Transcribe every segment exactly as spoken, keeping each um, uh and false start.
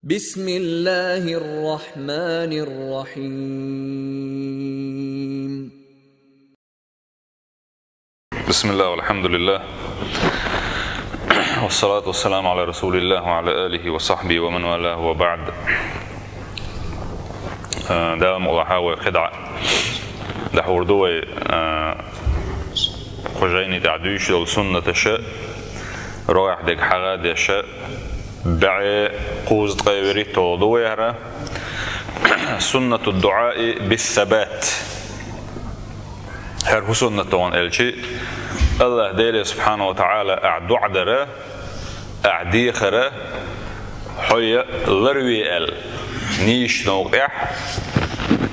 بسم الله الرحمن الرحيم. بسم الله والحمد لله. والصلاة والسلام على رسول الله وعلى آله وصحبه ومن والاه وبعد. Э, Дала мукъ лахь вай кхидӀа дӀахьур ду вай, э, кху жайни тӀехь дуьйцуш долу суннаташа, рогӀехь дерг хьагӀ а деш, бӀе кхузткъе вуьрхӀитталгӀа ду вай хӀара. Суннату дуӀаи биссабат. ХӀара хӀун суннат ду аьлча, АллахӀ Деле субхьанаху ва тагӀала ахь дуӀа дара, ахь дехара, хьо ларве аьлла, нийсачу новкъахь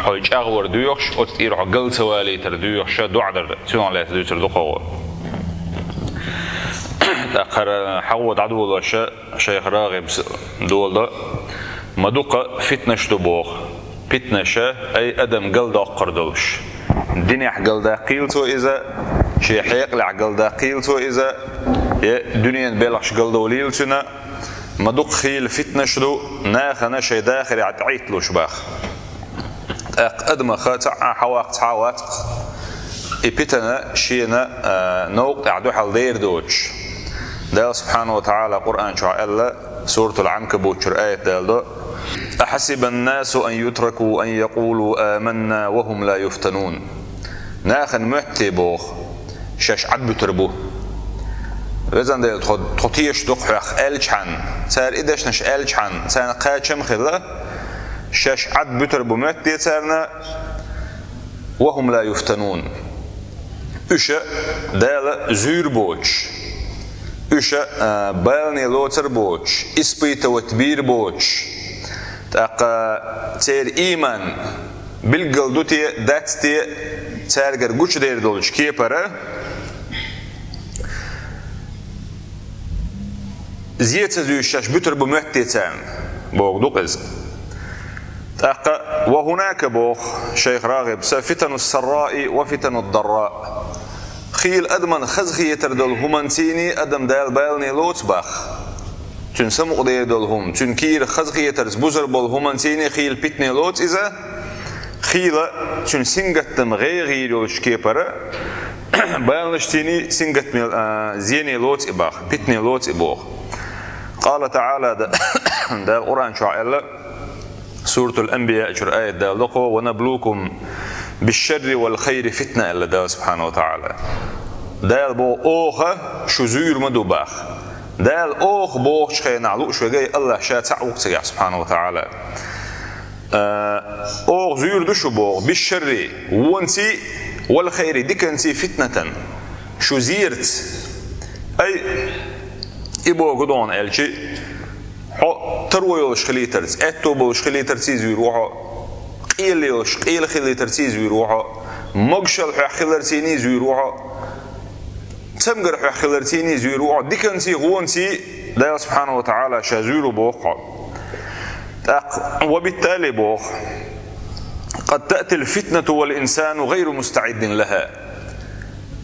хьо чӀагӀвар доьхуш, оцу тӀера хьо гал ца валийтар доьхуш дуӀа дара, цунах лаьцна дуьйцур ду кхо. ТӀаккха хӀара хьагӀо дӀадолош, шайх РагӀибас доладо, ма дукха фитнаш ду боху. Фитнаша, ай адам галдоккхур долуш. Динехь галдаккхийла цо иза, шен хьекъалехь галдаккхийла цо иза, я дуьненан белхаш галдовлийла цуьнан, ма дукха хийла фитнаш ду, нахана шайн дахарехь тӀеӀитталуш баха. ТӀаккха адамаха цхьа а хьаваккха цхьа а вац-кх, и питана шена, а, новкъа тӀехь дуьхьал дер доцуш. Дала субхьанаху ва тагӀала Къуръан чохь аьлла, Суратул Ӏанкабут чуьра аят далдо: «أحسب الناس أن يتركوا أن يقولوا آمنا وهم لا يفتنون». Нахана моьтту те боху, шаьш Ӏад буьтур бу. Везан Дела, тхо, тхо тешаш ду-кх хьох аьлчхьана, цара и дешнаш аьлчхьана, царна кхачам а хилла, шаьш Ӏад буьтур бу моьтту те царна, «وهم لا يفتنون». Уьш Дала зуьйр боцуш, уьш, а, балане лоцур боцуш, испытывать бийр боцуш, тӀаккха церан ийман билггал ду те, дац те, цаьргара гучудер долчу кепара, зе ца зуьйш шаьш буьтур бу моьтту те царна, боху ду-кх иза. ТӀаккха: «وهناك», боху шайх РагӀибас, «فتن السراء وفتن الضراء». Хийла адаман хазахетар долу хӀуманций адам Дала балане лоцу баха. Цуьнан самукъадер долу хӀума, цуьнан кийра хазахетарца бузар болу хӀуманций хийла питане лоцу иза, хийла цуьнан сингаттам гӀайгӀа йийр йолчу кепара, баланашций сингаттаме, а, зене лоцу и баха, питане лоцу и боху. Къала ТаӀала, да-, Дала Къуръан чохь аьлла, Суратул Анбияъ чуьра аят далдо кхо: «ونبلوكم بالشر والخير فتنة», аьлла Дала субхьанаху ва тагӀала. Дала боху, оха шу зуьйр ма ду баха. Дала оха бохучу хенахь лууш вегай АллахӀ ша цхьаъ ву-кх цигахь субхьанаху ва тагӀала. А, оха зуьйр ду шу боху, «بالشر», вонций, «والخير», диканций, «فتنة», шу зерца. Ай, и боху ду хьуна аьлча, хьо таро йолуш хилийтарца, аьтто болуш хилийтарций зуьйр ву хьо, къелла йолуш, къела хилийтарций зуьйр ву хьо, могушалла хьох хиларций зуьйр ву хьо, цамгар хьох хиларций зуьйр ву хьо, диканций, вонций Дала субхьанаху ва тагӀала ша зуьйр ву боху хьо. ТӀаккха: «وبالتالي», боху, «قد تأتي الفتنة والإنسان غير مستعد لها».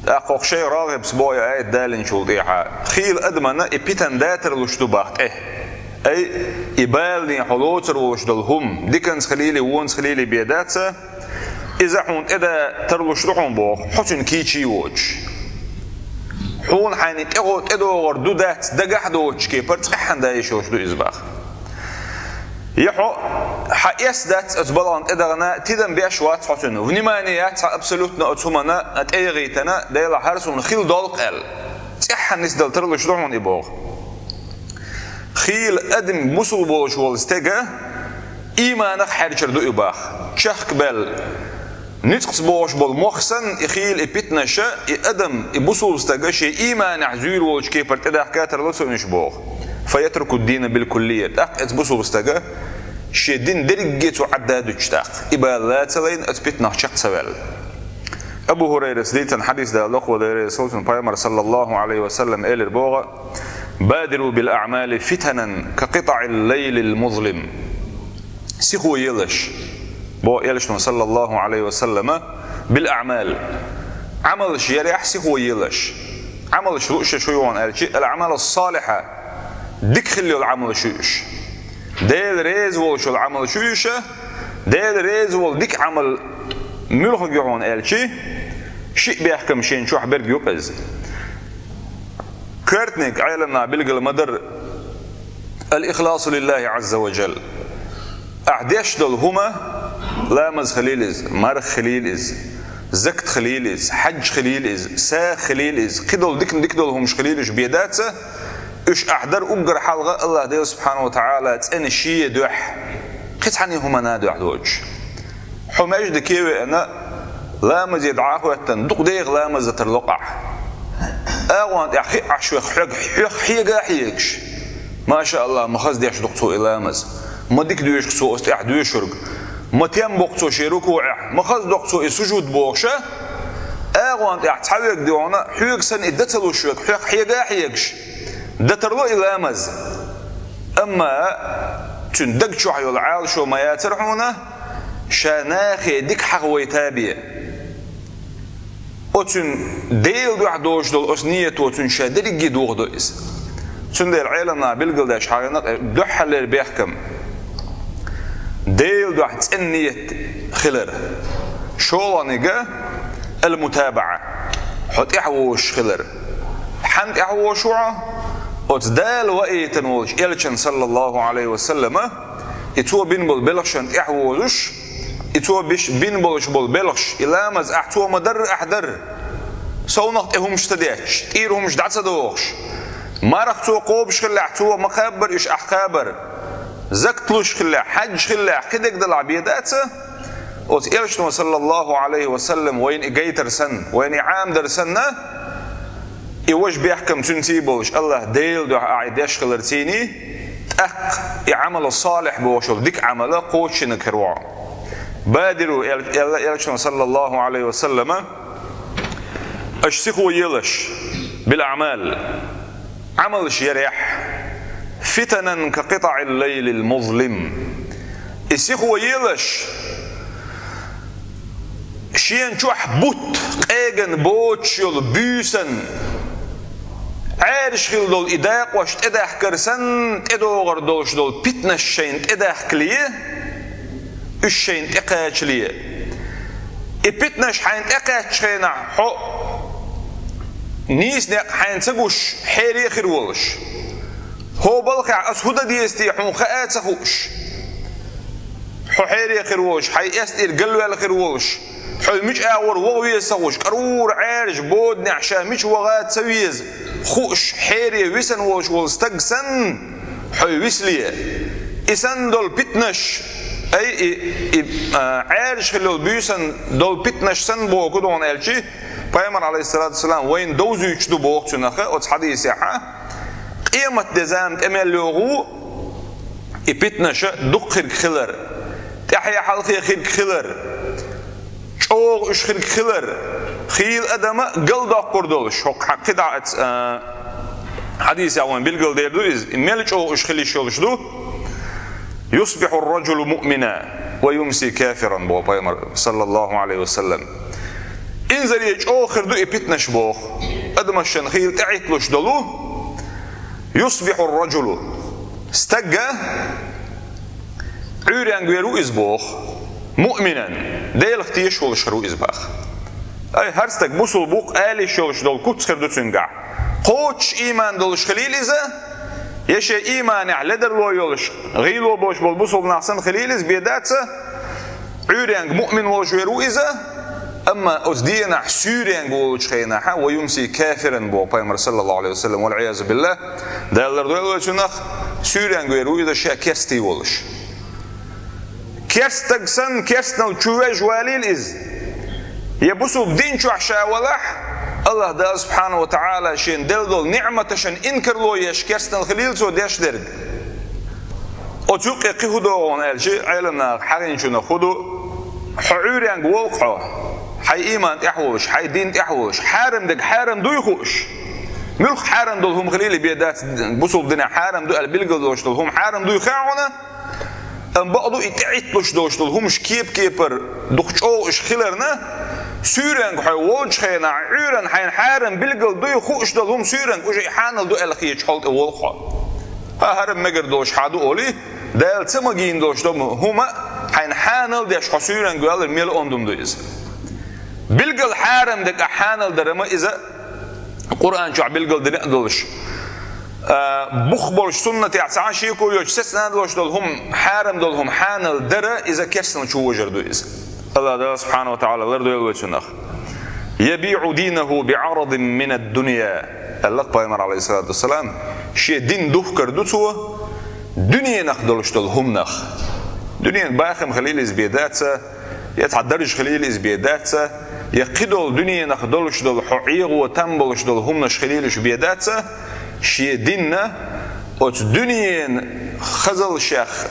ТӀаккха хӀокху шайх РагӀибас боху и аят далинчул тӀехьа, хийла адамана и питана датарлуш ду баха тӀе. Ай, и балане хьо лоцур волуш долу хӀума, диканца хилийла, вонца хилийла бен дац, иза хьуна тӀедатарлуш ду хьуна боху, хьо цуьнан кийча воцуш. Хьуна хьайна тӀе-, тӀедогӀур ду дац дагахь а доцуш кепара цӀеххьана дан йиш йолуш ду иза баха. Я хьо, хьан эс дац оцу балхана тӀедахана, тидам беш вац хьо цуьнан, внимание яц хьан абсолютно оцу хӀуманна тӀеяхийтина, Дела, хӀара суна хила долу-кх аьлла, цӀеххьана нисдала тарлуш ду хьуна и боху. Хийла адам бусул болуш волу стеган ийманах хьерчар ду и баха. Чехкабаьлла, ницкъаца бохуш болу мох санна, и хийла и питнаша, и адам, и бусул стага шен ийманехь зуьйр волчу кепара тӀедахка тарло цунна уьш боху. «فيترك الدين بالكلية». ТӀаккха эцу бусул стага шен дин дерриге цо Ӏадда дуьтуш тӀаккха. И бала ла ца лайна, оцу питнах чекх ца ваьлла. Абу ХӀурайрас дийцина хьадис далдо кхо, Дела реза хуьлда цунна, Пайхамар, саллаллаху Ӏалайхи ва саллам, элира боху: «بادروا بالأعمال فتنا كقطع الليل المظلم». Сихо елаш, боху элчано, саллаллаху Ӏалайхи ва саллама, «بالأعمال». Ӏамалш ярехь сихо елаш. Ӏамалш лууш шу ю хьуна аьлча, «الأعمال الصالحة», дика хилла йолу Ӏамалш ю уьш. Дела реза волуш йолу Ӏамал шу ю ша, Дела реза волу дика Ӏамал муьлхарг ю хьуна аьлча, шиъ бехкам шен чохь берг ю-кх иза. Коьртаниг Ӏеламнаха билгал ма-дарра: «Ал-ихласу лиллахи Ӏазза ва джалла». Ахь деш долу хӀума, ламаз хилийла иза, марха хилийла иза, закат хилийла иза, хьаьжж хилийла иза, сагӀа хилийла иза, кхидолу дика-дика долу хӀумаш хилийла уьш бен дац, уьш ахь дар уггар хьалха АллахӀ Дела субхьанаху ва таӀала цӀена шен дуьхьа, кхин цхьанна хӀуманна дуьхьа доцуш. Хьо маьждиге веана, ламазе дӀа а хӀоьттина, дукха дехьа ламаз дан тарло-кх ахь. АгӀон тӀехь хиъ Ӏаш вех хьоьга, хьоьга хьега а хьегаш. Ма ша АллахӀ, ма хаза деш ду-кх цо и ламаз. Ма дика доьшу-кх цо оцу тӀехь доьшург. Ма тем бо-кх цо шен рукуӀехь, ма хаза до-кх цо и сужуд бохуш а. АгӀон тӀехь цхьа верг дехьа, хьоьга санна и дан ца луш верг, хьоьга хьега а хьегаш. Дан тарло и ламаз. Амма цуьнан даг чохь йолу Ӏалашо ма яцара хьуна, ша нахе дика хьахавайта бен. Оцуьнан Делан дуьхьа доцуш долу оцу нийято цуьнан ша дерриге а дохадо иза. Цундела Ӏеламнаха билгалдеш хьахийна-кх дуьххьарлера бехкам Делан дуьхьа цӀена нийят хилар. ШолгӀаниг ал-мутабаӀа, хьо тӀаьхьавозуш хилар. Хьанна тӀаьхьавозуш ву хьо? Оцу Дала ваийтина волчу элчан, саллаллаху Ӏалайхи ва саллама, и цо бина болу белхашна тӀаьхьавозуш, и цо биш-, бина болуш болу белхаш, и ламаз ахь цо ма-дарра ахь дар. Совнах тӀе хӀумаш ца детташ, тӀера хӀумаш дӀа ца дохуш. Марха цо кхобуш хиллехь, цо ма кхаббара уьш ахь кхабар. Закат луш хиллехь, хьаьжж хиллехь, кхидерг далахь бен дац. Оцу элчано, саллаллаху Ӏалайхи ва саллам, вайна и гайтар санна, вайна и Ӏамадар санна, и важа бехкам цуьнций болуш, АллахӀ Делан дуьхьа ахь и деш хилар цуьнан, тӀаккха и Ӏамалу салихь бохуш йолу дика Ӏамал кхочушдинарг хир ву хьо. Бадиру, эл-, эл-, элчано, саллаллаху Ӏалайхи ва саллама, аша сихо елаш, бил-аӀмал, Ӏамалш ярехь, фитанан ка къитаӀил лайлил музлим. И сихо елаш, шена чохь бутт къеган боцуш йолу буьйсан, Ӏаьржа хилла долу и дакъош тӀедахкар санна, тӀедогӀур долуш долу питанаш шайна тӀедахкале, уьш шайна тӀекхачале. И питанаш хьайна тӀекхаьччу хенахь, хьо нийса некъ хьайна ца гуш, хьере а хир волуш. ХӀокху балхехь аса хӀун дан деза те хьуна хаа а ца хууш. Хьо хьере а хир волуш, хьайн эс тӀера галваьлла хир волуш, хьо мича агӀор ваха веза ца хууш, кӀарура Ӏаьржа боданехь ша мича ваха а ца веза хууш, хьере висина волуш волу стаг санна, хьо висале. И санна долу питанаш, ай, и, и, а, Ӏаьржа хилла йолу буьйсан долу питанаш санна боху ду хьуна аьлча, Пайхамар, Ӏалайхиссалату вассалам, вайна довзуьйтуш ду боху цунах оцу хьадисехь, къематде зама тӀе мел йогӀу, и питанаша дукха хирг хилар, тӀаьхье хьалхе хирг хилар, чӀогӀа уьш хирг хилар, хийла адам а галдоккхур долуш, хӀокху хьан кхидӀа а, а, хьадисехь вайн билгалдер ду иза, и мел чӀогӀа уьш хила йиш йолуш ду. «Юсбихьу ар-раджулу муъминан ва юмси кафиран», боху Пайхамар, саллаллаху Ӏалайхи ва саллам. Инзаре чӀогӀа хир ду и питанаш боху. Адамашна хийла тӀеӀитталуш долу, «Юсбихьу ар-раджулу», стаг а Ӏуьйренга вер ву иза боху, «муъминан», Делах тешаш волуш хир ву иза боху. Ай, хӀара стаг бусулба ву-кх ала йиш йолуш долу куц хир ду цуьнгахь. Кхочуш ийман долуш хилийла иза, я шен ийманехь ледарло йолуш, гӀийло болуш болу бусулба нах санна хилийла иза, бен дац, Ӏуьйренга муъмин волуш вер ву иза, амма оцу дийнахь суьйренга волучу хенахь, «ва юмси кафиран», боху Пайхамар, саллаллаху Ӏалайхи ва саллам, вал-Ӏиязу биллахӀ, Дала лардойла вай цунах, суьйренга вер ву иза ша керстий волуш. Керста стаг санна, керстанал чу вежа валийла иза. Я бусулба дин чохь ша валахь, АллахӀ Дала субхьанаху ва таӀала шена делла долу ниӀматашна инкарло еш керстанал хилийла цо деш дерг. Оцу юккъе кхин хӀун догӀу аьлча, Ӏеламнаха хьахийначунах хӀун ду, хьо Ӏуьйренга волу-кх хьо, хьайн ийман тӀехь волуш, хьайн дин тӀехь волуш, хьарам дерг хьарам дуй хууш? Муьлхха хьарам долу хӀума хилийла бен дац, бусулба динехь хьарам ду аьлла билгалдолуш долу хӀума хьарам дуй хаьа хьуна? Амма бакъду и тӀеӀитталуш долуш долу хӀумаш кеп-кепара дукха чӀогӀа уьш хиларна, суьйренга хьо волчу хенахь, Ӏуьйранна хьайна хьарам билгал дуй хууш долу хӀума суьйренга уже и хьанал ду аьлла хеташ хьол тӀе волу-кх хьо. ХӀа, хӀара мегар долуш хьан ду олий, Дала ца магийна долуш долу хӀума хьайна хьанал деш хьо суьйранга ваьллар мел ондум ду иза. Билггал хьарам дерг ахь хьанал дара ма иза, Къуръан чохь билггал дина а долуш, а, бух болуш суннатехь цхьа а шеко йоцуш сецна а долуш долу хӀума, хьарам долу хӀума хьанал дара, иза керстанал чу вожар ду иза. Аллах Дала субхьанаху ва тагӀала лардойла вай цунах. «يبيع دينه بعرض من الدنيا», аьлла пайхамар, алейхиссалату вассалам, шен дин духкар ду цо, дуьненах долуш долу хӀуманах. Дуьненан бахам хилийла иза бен дац, я цхьа дарж хилийла иза бен дац, я кхидолу дуьненах долуш долу, хьо эгӀо там болуш долу хӀуманаш хилийла уьш бен дац, шен динна оцу дуьненан хазалшех,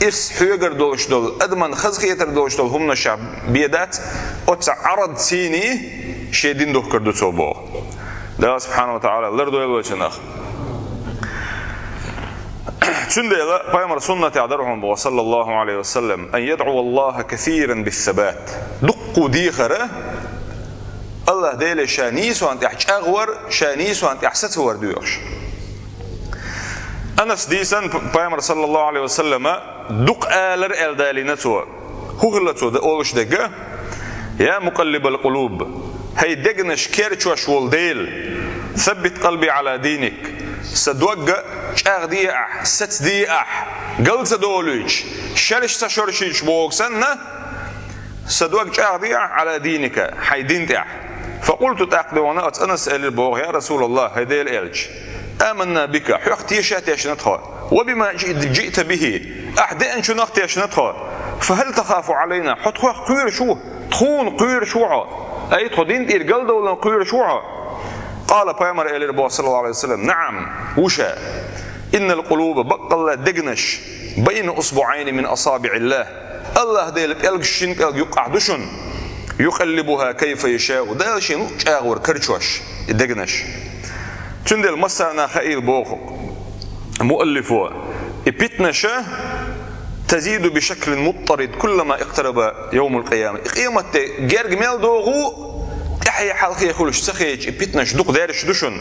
ирс хьоьгар долуш долу, адаман хазахетар долуш долу хӀуманашех бен дац, оцу Ӏарад цийний шен дин духкар ду цо боху. Дала субхьанаху ва тагӀала лардойла вай цунах. Цундела пайхамар суннатехь дара хьуна боху, саллаллаху алейхи ва саллям: «أن يدعو الله كثيرا بالثبات». Дуккха дехара Аллах Деле ша нийсонан тӀехь чӀагӀвар, ша нийсонан тӀехь сацавар доьхуш. Анас дийцина, п-, пайхамар, саллаллаху алейхи ва саллама, дукха алар аьлла далийна цо. ХӀун хилла цо дан олуш дерг? «يا مقلب القلوب», хӀай дегнаш керчош волу Дела, «ثبت قلبي على دينك», сан дог чӀагӀде ахь, сацаде ахь, гал ца долуьйтуш, шераш ца шоршуьйтуш боху санна, сан дог чӀагӀде ахь, «على دينك», хьайн дин тӀехь. «فقلت», тӀаккха дуьхьал оцу Анаса элира боху: «يا رسول الله», хӀай Делан элча, «آمنا بك», хьох теша тешна тхо, «وبما جئت، جئت به», ахь деанчунах а тешна тхо, «فهل تخاف علينا», хьо тхох кхоьруш ву, тхуна кхоьруш ву хьо, ай, тхо дин тӀера галдовлан кхоьруш ву хьо? قال, пайхамар элира боху, саллаллаху алейхи ва саллям: «نعم», ву ша. «إن القلوب», баккъалла дегнаш, «بين أصبعين من أصابع الله», Аллах Делан пӀелгаш шина пӀелг юккъахь ду шуна, «يقلبها كيف يشاء», Дала шен луъу чӀагӀвар карчош и дегнаш. Цундела массарна хаийла боху муаллифо, и питнаша «تزيد بشكل مضطرد كلما اقترب يوم القيامة». И къематде герга мел догӀу, тӀаьхье хьалхе хуьлуш ца хеташ, и питнаш дукха дерш ду шуна.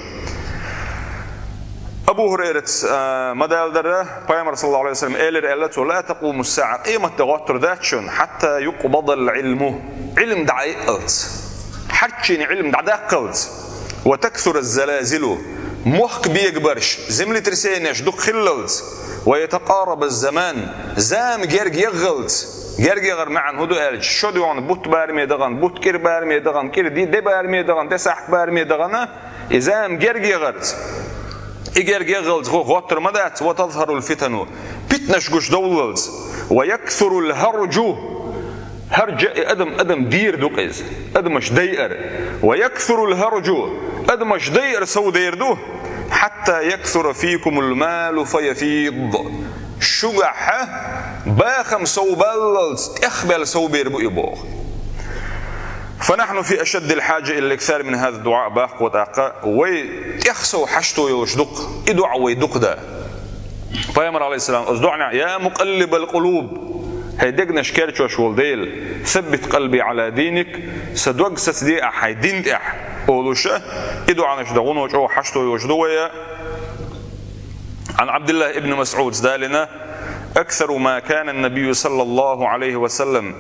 Абу ХӀурайрас, а, ма-далла дара, пайхамар, саллаллаху алейхи ва саллям, элира аьлла цо: «لا تقوم الساعة», къематде гӀоттур дац шуна, «حتى يقبض العلم», Ӏилм дӀаайъалц, хьарчийна Ӏилм дӀадаккхалц, «وتكثر الزلازل», мохк бегабарш, землетрясениеш дукха хиллалц, «ويتقارب الزمان», зама герга ягӀалц. Герга ягӀар маьӀна хӀун ду аьлча, шо дуьхьал бутт бараме дахана, бутт кӀира бараме дахана, кӀира де, де бараме дахана, де сахьт бараме дахана, и зама герга ягӀарца. И герга ягӀалца гӀо-, гӀоттар ма дац, «وتظهر الفتن», питнаш гуш довллалц, «ويكثر الهرج», хӀаржа и адам, адам дийр ду-кх иза, адамаш дайар, «ويكثر الهرج», адамаш дайар сов дер ду, «حتى يكثر فيكم المال فيفيض». Шугахьа бахам сов баллалц, тӀехбелла сов бер бу и боху. «فنحن في أشد الحاجة إلى الإكثار من هذا الدعاء», баккхо тӀаккха, вай тӀех сов хьашто йолуш ду-кх, и доӀа вай дукха да. Пайхамар, алейхиссалам, оцу доӀанехь: «يا مقلب القلوب», хӀай дегнаш керчош волу Дела, «ثبت قلبي على دينك», сан дог сацаде ахь хьайн дин тӀехь, олуша, и доӀанаш дан гӀуно чӀогӀа хьашто йолуш ду вай. عن عبد الله بن مسعود далийна: «أكثر ما كان النبي صلى الله عليه وسلم»,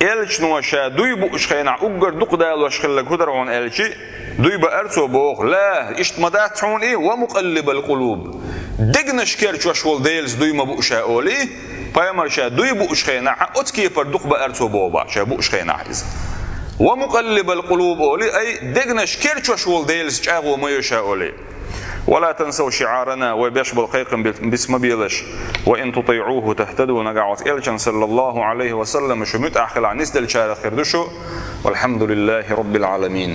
элчано ша дуй бууш хенахь уггар дукха далош хилларг хӀун дара хьуна аьлча, дуй баар цо боху, ла, иштта ма дац хьуна и, «ومقلب القلوب», дегнаш керчош волу Делаца дуй ма буу ша олий, пайхамар ша дуй бууш хенахь, оцу кепара дукха баар цо боху бах, ша бууш хенахь иза. «ومقلب القلوب» олий, ай, дегнаш керчош волу Делаца чӀагӀо ма йо ша олий. «ولا تنسوا شعارنا», вай беш болу кхайкхам би-, биц ма белаш. «وإن تطيعوه تهتدوا», нагахь оцу элчан, саллаллаху алейхи ва саллам, шу муьтӀахь хилахь, нисделлачарах хир ду шу. «والحمد لله رب العالمين».